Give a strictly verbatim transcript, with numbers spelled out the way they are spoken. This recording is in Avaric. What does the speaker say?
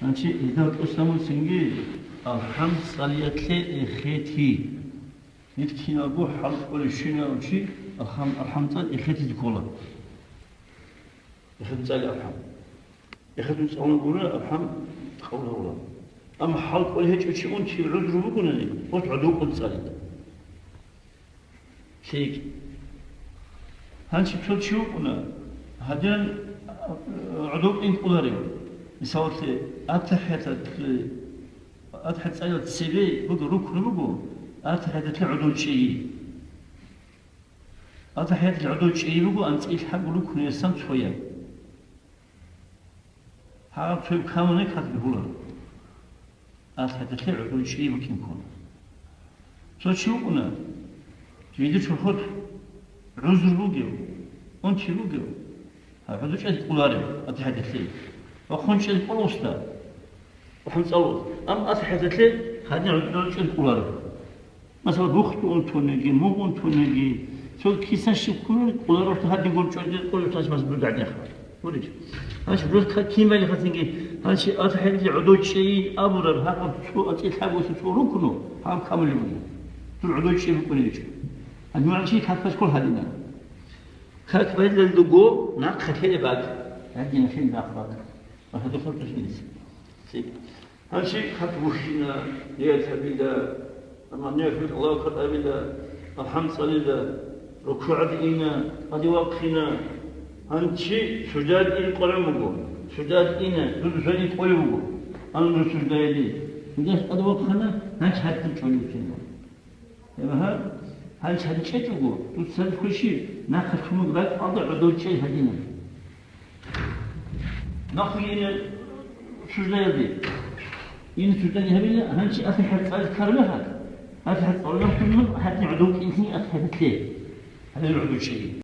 Гьанчи гьедал тӀоцамуцинги алхӀам цӀалиялъе эхети. Нилъ киналго хӀалкӀолебщинав чи алхӀам, алхӀам цӀали эхетизе ккола. Эхетун цӀали алхӀам. Эхетун цӀалуна гура, алхӀам къабул гьавула. Амма хӀалкӀолеб гьечӀев чи унти гӀузру бугони, гъос гӀодов кьун цӀалила. ЛъикӀ. Гьанчи цо чи вукӀуна, гьадин, а, гӀодов кьун кӀоларев. Мисалалъе, АтахӀияталъе, АтахӀият цӀалиялда цебе буго, рукну буго, АтахӀияталъе гӀодов чӀей. АтахӀияталъе гӀодов чӀей буго, анцӀила лъабго рукнуясан цояб. Гьаб цояб камуна, как бихьуларо. АтахӀияталъе гӀодов чӀей букӀин ккола. Цо чи вукӀуна, жиндир чорхолъ гӀузру бугев, унти бугев, гьаб гӀодов чӀезе кӀоларев АтахӀияталъе. Вахъун чӀезе кӀола уста. АлхӀам цӀалула. Амма АтахӀияталъе гьадин гӀодов чӀезе кӀоларев. Масала, бухту унтуниги, мугъ унтуниги, цо кисан щиб ккунаро, кӀоларев гьадин гуро чӀезе кӀоларев, гьанчи масала, дуда гӀадинха. Гурищ? Гьанчи дуда ка-, кин байли хасинги, гьанчи АтахӀияталъе гӀодов чӀей абураб гьаб цо анцӀила лъабгоясул цо рукну, гьаб камулеб буго. Дур гӀодов чӀей букӀунеб гьечӀо. Гьанив гьанчи как бачкол гьадинан. Как байдалдуго нахъа лъелеб бакӀ. Гьадин лъел нахъ бакӀ. Ва гьадухъ хутӀулъилис. Гьанчи как бухьина, ният гьабила, амма ният гьабила, Аллагьу акбар абила, алхӀам цӀалила, рукугӀалде ина, тӀаде вахъина. Гьанчи суждаялде ин къваран буго. Суждаялде ина, дур суждаялде кӀолев вуго. Амма дур суждаялде. Суждаялде тӀаде вахъана, гьанчи гьадин чӀолев вугила. Гьеб гьаб, гьанчи гьадин чӀечӀого, дуца рихьулищ, нахъа лъумуг ракӀалда гӀодов чӀей гьадинан. Нахъа ине суждаялде. Ин суждани гьабила, гьанчи АтахӀият цӀализе ккараб мехалъ, АтахӀият цӀалулеб мехалъ гьадин гӀодов кьинлъи АтахӀияталъе. Гьадин гӀодов чӀей.